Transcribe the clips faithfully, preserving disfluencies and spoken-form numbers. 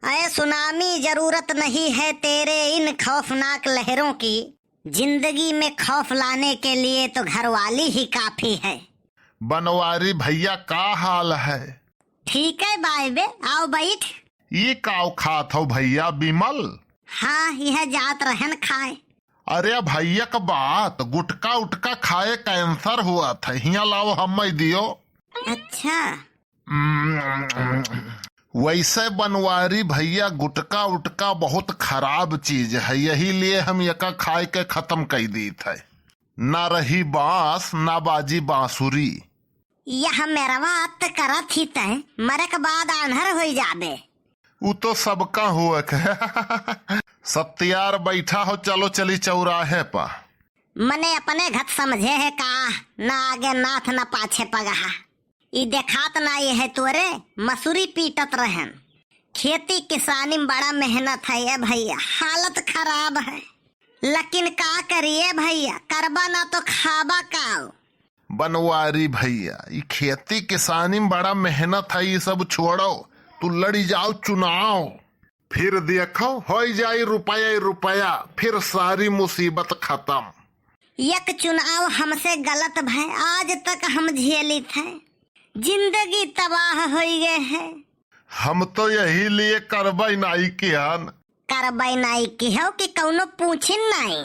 ऐ सुनामी, जरूरत नहीं है तेरे इन खौफनाक लहरों की। जिंदगी में खौफ लाने के लिए तो घरवाली ही काफी है। बनवारी भइया, का हाल है? ठीक है बाय बे, आओ बैठ। ई काव खात हो भइया बिमल? हाँ, यह जात रहन खाए। अरे भइया क बात, गुटका उटका खाए कैंसर हुआ था, हियाँ लाओ हम्मै दियो। अच्छा। वैसे बनवारी भइया, गुटका उटका बहुत खराब चीज है, यही लिए हम यका खाए के खतम कइ दीत है। ना रही बाँस, ना बाजी बाँसुरी। यह मेरवा अत्त करत ही तय, मरे के बाद आन्हर होई जाबे। उ तो सबका हुअक है। सत्यार बैठा हो, चलो चली चौराहे पा। मने अपने घत समझे है का, न आगे नाथ न पाछे पगहा। ई देखात नाई है तोरे, मसूरी पीटत रहन। खेती किसानी में बड़ा मेहनत है ए भइया, हालत खराब है। लेकिन का करिए भइया, करबा ना तो खाबा काव? बनवारी भइया, ई खेती किसानी में बड़ा मेहनत है, ई सब छोड़ो, तू लड़ी जाओ चुनाव। फिर देखो, होई जाई रुपया ही रुपया, फिर सारी मुसीबत खतम। एक चुनाव हमसे गलत भय, आज तक हम झेलित है, जिंदगी तबाह होई गए है। हम तो यही लिए करबै नाई किहन। करबै नाई किहो कि कौनो पूछिन नाई।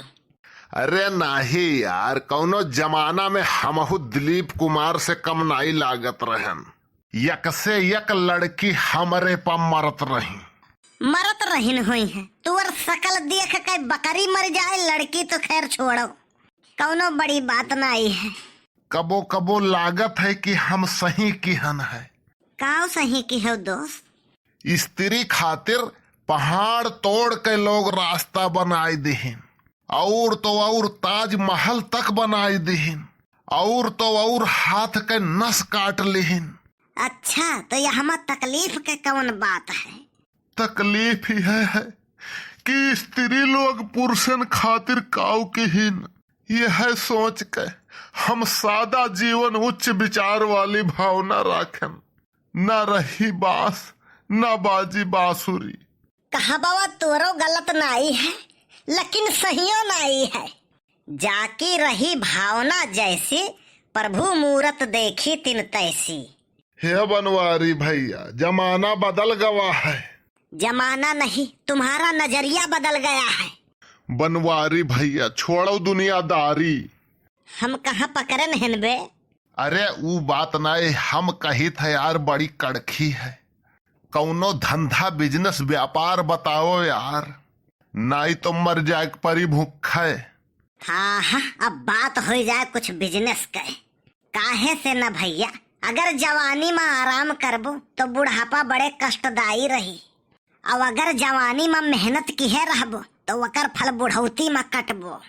अरे नाही यार, कौनो जमाना में हमहू दिलीप कुमार से कम नाई लागत रहन। यक से यक लड़की हमरे पा मरत रही। मरत रहिन होई है, तुअर सकल देख के बकरी मर जाए, लड़की तो खैर छोड़ो, कौनो बड़ी बात नाई है। कबो कबो लागत है कि हम सही किहन है। काव सही किहो दोस्त? स्त्री खातिर पहाड़ तोड़ के लोग रास्ता बनाई दिहिन, और तो और ताजमहल तक बनाई दिहिन, और तो और हाथ के नस काट लिहिन। अच्छा, तो यहमा तकलीफ के कौन बात है? तकलीफ ही है, है कि स्त्री लोग पुरुषन खातिर काव किहिन, यह सोच के हम सादा जीवन उच्च विचार वाली भावना राखन। ना रही बाँस, ना बाजी बाँसुरी। कहबवा तोरो गलत नाई है, लेकिन सहियो नाई है। जाकी रही भावना जैसी, प्रभु मूरत देखी तिन तैसी। हे बनवारी भइया, जमाना बदल गवा है। जमाना नहीं, तुम्हारा नजरिया बदल गया है। बनवारी भइया, छोड़ो दुनियादारी। हम कहाँ पकड़न हन बे? अरे, ऊ बात नाई, हम कहित है यार, बड़ी कड़खी है। कौनो धंधा बिजनेस व्यापार बताओ यार, नाई तो मर जाए के परी भूखे। हाँ, हाँ, अब बात होई जाए कुछ बिजनेस के। काहे से न भइया, अगर जवानी में आराम करबो, तो बुढ़ापा बड़े कष्टदायी रही। अब अगर जवानी में मेहनत किहे रहबो, तो ओकर फल बुढ़ौती में कटबो।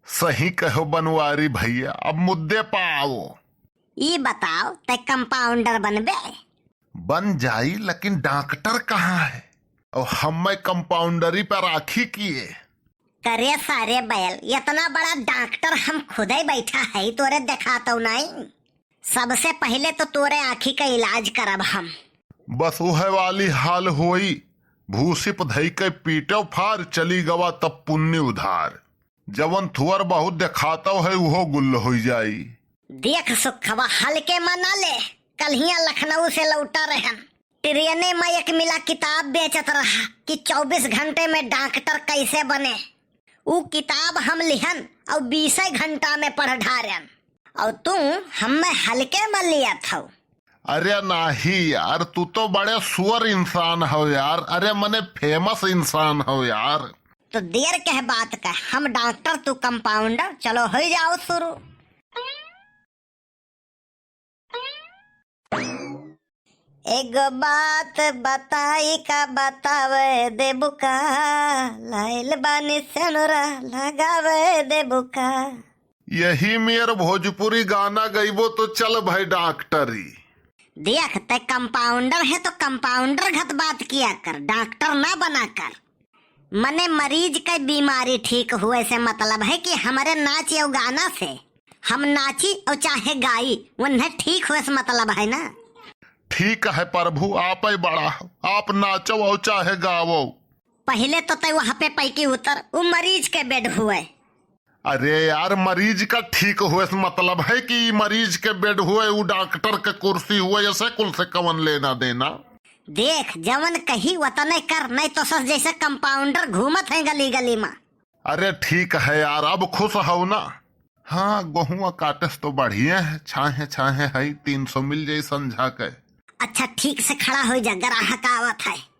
सही कहो बनवारी भइया, अब मुद्दे पा आओ। ई बताओ, तै कंपाउंडर बनबे? बन जाई, लेकिन डॉक्टर कहाँ है? और हम्मै कंपाउंडरी पर राखी किए? करे सारे बैल, इतना बड़ा डॉक्टर हम खुदै बैठा है, तोरे देखातौ नाई। सबसे पहिले तो तोरे आँखी का इलाज करब हम। बस उहै वाली हाल होई, भूसिप धई के पीटो फार, चली गवा तब पुन्नी उधार। जवन थुअर बहुत देखातौ है, उहो गुल्ल होई जाई। देख सुखवा, हल्के मा ना ले, कल्हिया लखनऊ से लौटा रहन, ट्रेने मा एक मिला किताब बेचत रहा कि चौबीस घंटे में डॉक्टर कैसे बने। ऊ किताब हम लिहन और बीसे घंटा में पढ़ ढारन, और तू हम्मे हल्के में लियत हौ। अरे नाही यार, तू तो बड़े सुअर इंसान हो यार। अरे मने फेमस इंसान हो यार। तो देर कह बात का, हम डॉक्टर तू कंपाउंडर, चलो हो जाओ शुरू। एगो बात बताई का बतावे देबू का, लाइल बानी सेनुरा लगावे देबू का। यही मेर भोजपुरी गाना गइबो तो चल भाई डॉक्टरी। देख, तै कंपाउंडर है तो कंपाउंडर घत बात किया कर, डॉक्टर ना बना कर। मने मरीज के बीमारी ठीक हुए से मतलब है कि हमरे नाच और गाना से, हम नाची और चाहे गाई, उन्हें ठीक हुए से मतलब है ना। ठीक है प्रभु, आपै बड़ा हो, आप नाचो और चाहे गावो। पहिले तो तै वहाँ पे पैकी उतर, उ मरीज के बेड हुए। अरे यार, मरीज का ठीक हुए से मतलब है कि ई मरीज के बेड हुए, उ डॉक्टर के कुर्सी हुए, ऐसे कुल से कवन लेना देना? देख, जवन कही वतने कर, नहीं तो सस जैसे कंपाउंडर घूमत हैं गली गली मा। अरे ठीक है यार, अब खुश हौ ना? हाँ, गोहुआ काटे से तो बढ़िया है, छाहे छाहे है, तीन सौ मिल जाई संझा के। अच्छा, ठीक से खड़ा होइ जा, ग्राहक आवत है।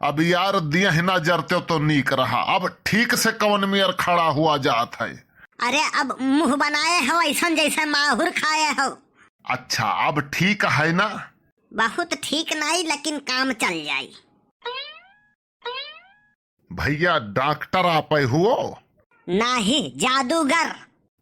अब यार, दिया ही ना जरते तो नीक रहा। अब ठीक से कवन मेर खड़ा हुआ जात है? अरे, अब मुँह बनाए हो ऐसन जैसे माहुर खाए हो। अच्छा, अब ठीक है ना? बहुत ठीक नहीं, लेकिन काम चल जाई। भैया, डॉक्टर आपै हुओ? नाही, जादूगर।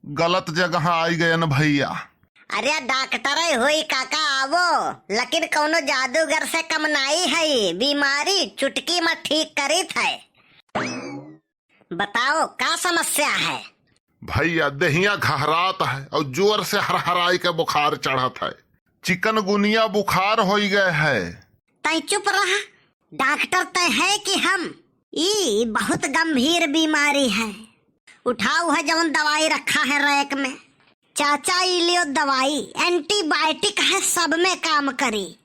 गलत जगह आई गयन भैया। अरे, डॉक्टर होई काका, आवो, लेकिन कौनो जादूगर से कम नाई है। बीमारी चुटकी में ठीक करीत है। बताओ, का समस्या है? भैया, देहिया घहरात है और जोर से हरहराई के बुखार चढ़त है। चिकनगुनिया बुखार होई गए है। तै चुप रह, डॉक्टर तै है कि हम? ई बहुत गंभीर बीमारी है। उठाओ है जवन दवाई रखा है रैक में। चाचा, ई लियो दवाई, एंटीबायोटिक है, सब में काम करी।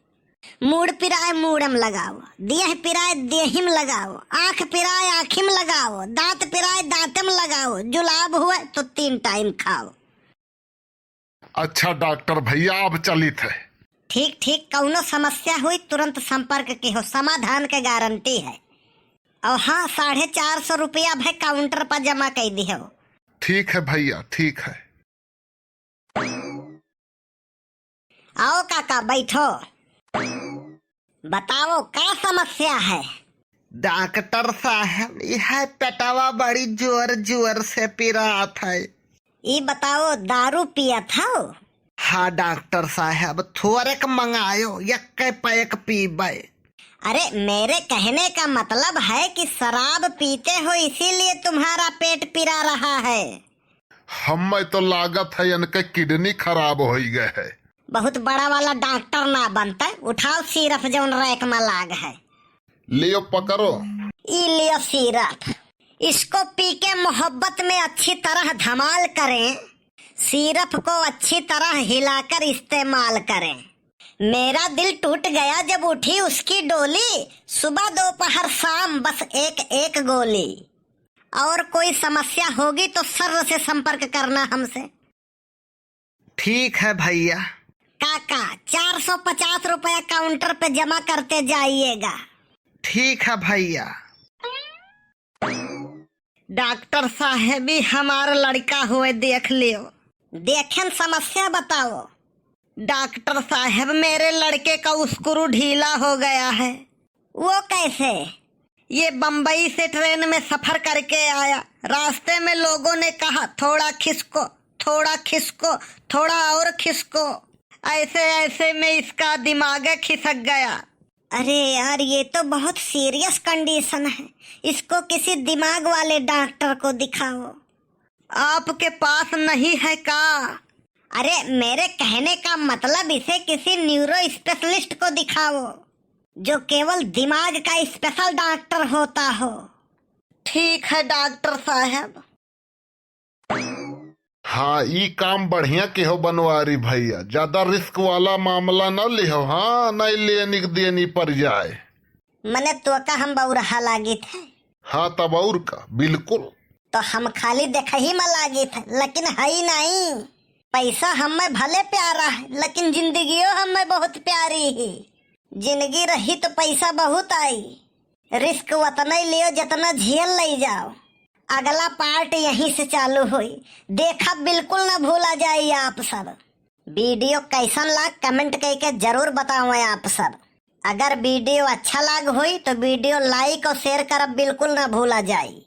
मूड़ पिराए मूड़ में लगाओ, देह पिराए देही में लगाओ, आँख पिराए आँखी में लगाओ, दाँत पिराए दाँत में लगाओ, जुलाब हुए तो तीन टाइम खाओ। अच्छा डॉक्टर भैया, अब चलित है। ठीक ठीक, कौनो समस्या हुई तुरंत संपर्क किहो, समाधान के गारंटी है। और हाँ, साढ़े चार सौ रुपया भै काउंटर पर जमा कर दिहो। ठीक है भैया, ठीक है। आओ काका, बैठो। बताओ, का समस्या है? डॉक्टर साहब, यह पेटवा बड़ी जोर जोर से पिरात है। ई बताओ, दारू पियत हो? हाँ डॉक्टर साहब, थोरेक मंगायो, यक्के पैक पीबे। अरे, मेरे कहने का मतलब है कि शराब पीते हो, इसीलिए तुम्हारा पेट पिरा रहा है। हमें तो लागत है इनके किडनी खराब होई गए है। बहुत बड़ा वाला डॉक्टर ना बनते, उठाओ सिरप जौन रैक में लाग है। लियो पकड़ो। ई लियो सिरप, इसको पी के मोहब्बत में अच्छी तरह धमाल करें। सिरप को अच्छी तरह हिलाकर इस्तेमाल करें। मेरा दिल टूट गया जब उठी उसकी डोली, सुबह दोपहर शाम बस एक एक गोली। और कोई समस्या होगी तो सर से संपर्क करना हमसे। ठीक है भैया। काका, चार सौ पचास रुपया काउंटर पे जमा करते जाइएगा। ठीक है भैया। डॉक्टर साहेब, ई हमार लड़का हुए, देख लियो। देखेन, समस्या बताओ। डॉक्टर साहेब, मेरे लड़के का स्क्रू ढीला हो गया है। वो कैसे? ये बम्बई से ट्रेन में सफर करके आया। रास्ते में लोगों ने कहा, "थोड़ा खिसको, थोड़ा खिसको, थोड़ा और खिसको।" ऐसे ऐसे में इसका दिमाग खिसक गया। अरे यार, ये तो बहुत सीरियस कंडीशन है, इसको किसी दिमाग वाले डॉक्टर को दिखाओ। आपके पास नहीं है का? अरे, मेरे कहने का मतलब इसे किसी न्यूरो स्पेशलिस्ट को दिखाओ, जो केवल दिमाग का स्पेशल डॉक्टर होता हो। ठीक है डॉक्टर साहब। हाँ, ई काम बढ़िया किहो बनवारी भैया, ज्यादा रिस्क वाला मामला न लिहो, हाँ, नहीं लेनी देनी पड़ जाए। मने तोका हम बौरहा लागित है? हाँ, तब और का, बिल्कुल। तो हम खाली देखही में लागित है, लेकिन हई नहीं। पैसा हमें भले प्यारा है, लेकिन जिंदगियो हमें बहुत प्यारी है। जिंदगी रही तो पैसा बहुत आई। रिस्क वतने लियो, जितना झेल ले जाओ। अगला पार्ट यहीं से चालू होई, देखब बिल्कुल ना भूला जाई आप सब। वीडियो कैसन लाग, कमेंट करके जरूर बतावें आप सब। अगर वीडियो अच्छा लाग होई तो वीडियो लाइक और शेयर करब बिल्कुल ना भूला जाई।